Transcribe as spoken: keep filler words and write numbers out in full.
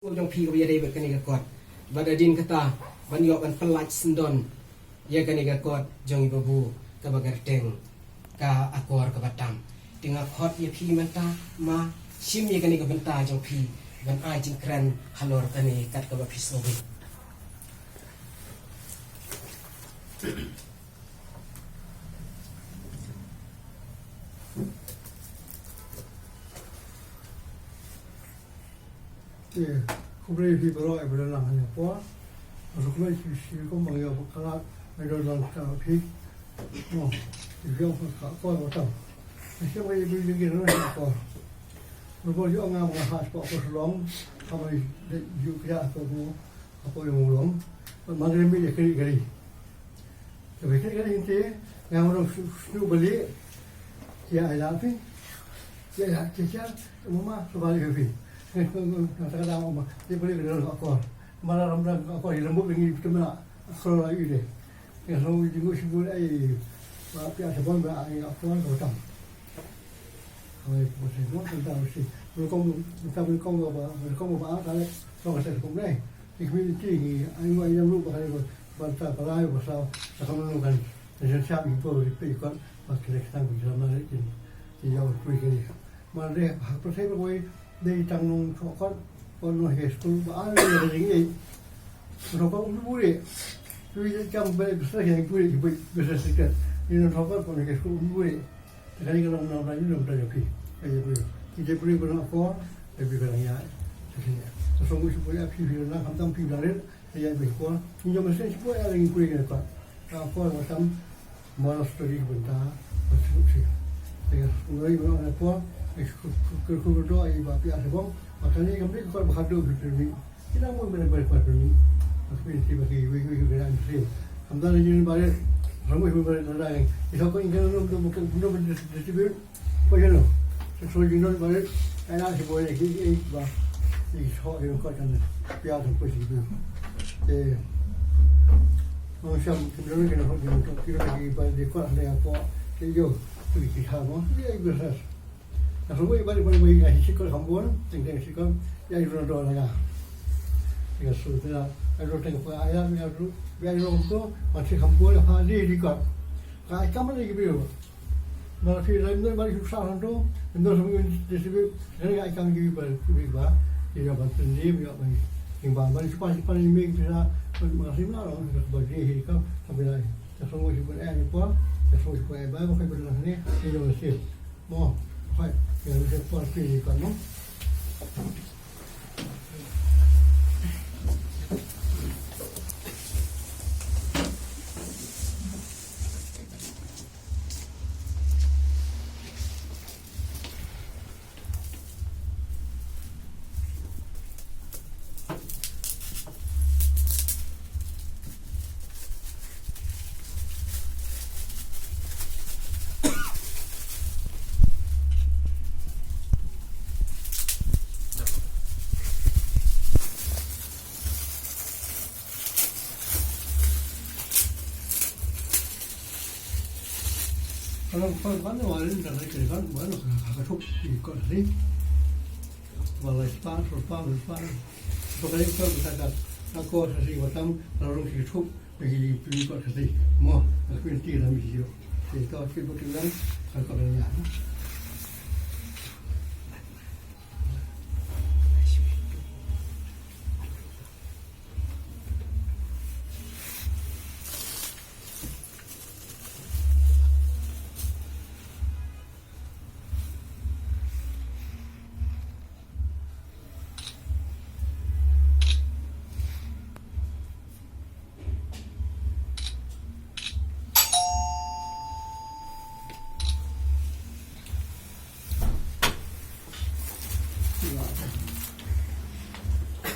Jong phi kaba ïadei bad kane ka kot. Bad hadien kata ban ïoh ban pyllait syndon ïa kane ka kot jong i Babu kaba kyrteng Ka Akor Kaba Tam. Te nga khot ïa phi mynta, ma, shim ïa kane ka bynta jong phi ban ai jingkren halor kane kat kaba phi sngew. Te, khublei phi baroh, eh, ba don lang ha kane ka por. Nga sngewkmen shi, shi kum ba nga ïoh ba khlad, eh, don lang ha kane ka por. Mo, ïoh ba ka por ba tam. Nga shem ka ïoh ba ïoh ki don ha kane ka por. Ba ïoh nga ba nga ha spah ko Shillong, ka ba ïoh ki ha ko mo, ha ko ïoh mo long. Ba ma nga ïoh mih ïa kari kari. Te ba kane ka dei te, nga wan shu, shu bali, ïa ai la phi, ïa ai la, ïa ai la, mama, shu bali phi. Nga, nga, nga, nga, nga, mama, ïa bali ka dei ka akor. Mala ram da ka akor, ïa lembut ngi phi mala, akor la ïa dei. Nga shu ïa ngu shu bali ai, ba phi ata bon ba ai akor ka tam. Hawai ko se mo kan ta si. Mo kom ta mo kom ba, mo kom ba ta le so ka se kom ne. Ki community ngi ai mo ai lu ba ka le ba ta ba lai ba sa ta kam no kan. Ni sa cha mi po ri pe ko ba ki le tang ki la ma le kin. Ki ya ko ke. Ma le ha ko se ko dei tang nong ko ko. Ko no he school ba ai le ring e. Ko ko u bu le. Tu ye kam ba sa he bu le bu sa se ka. Ni no ko ko no he school bu le. Te kane ka long na rai na rai phi. Ai phi. Ki te phi ko na ko, ai phi ka lang ya. Te sini. Te song shu poi a phi phi na kam tam phi na rai. Ai phi ko. Ni jam sen shu poi a ngi poi na ko. Ka ko na tam. Moral story bynta. Shu shu. Te ka song rai na ko. Ai ku ku ku do ai ba phi a se bong. Ba kane ka phi ko ba ka do phi phi. Kina mo bere bere kwat ni. Aku ni tiba ki wi wi wi wi wi. Hamdan ni ni bare. Ramu ni bare na dai. Isa ko ingkar no no no no distribution. Ko ya no. So you know bare. Ana si boy ki e ba. Ni so ni ko kan. Pia kan ko si. Eh. Mo sam kim no ni no ni ko ki ba di ko na ko. Ki yo. Ki ha mo. Ye wi sa. Nga sngewbha ba, ba, ba, nga hi shikol kham bun, teng teng shikol, ïa i runa dor nga. Nga sngewbha, ïa i runa teng pa, ïa, ïa i runa, ïa i runa to, ma shi kham bun, ha, di, di kot. Ka ai kam ne ki briew. Ma shi rai ne, ma shi sa han to, ne sngewbha, di shi bi, ne ai kam ki ba, ki ba, ki ba, ki ba, ki ba, ki ba, ma shi pa, shi pa, ni me, ki sa, ma shi na, ba, di, hi, kam, kam, bi, lai. Nga sngewbha, shi pa, ïa, ni pa, nga sngewbha, shi pa, ïa, ba, ba, ka, ba, ne, ni, ni, ni, ni. Mo, hai, ïa, ïa, por pili kan, mo. Kalau kau kan warin dah naik ke kan, mana kau tu ikut ni. Walai spa, spa, spa. Pakai kau kita kat, aku sasi watam, lalu si tu. Bagi pynlong kot kati mo, aku nanti dah mesti yo. Kita kita betul kan, kalau kau dah nyam.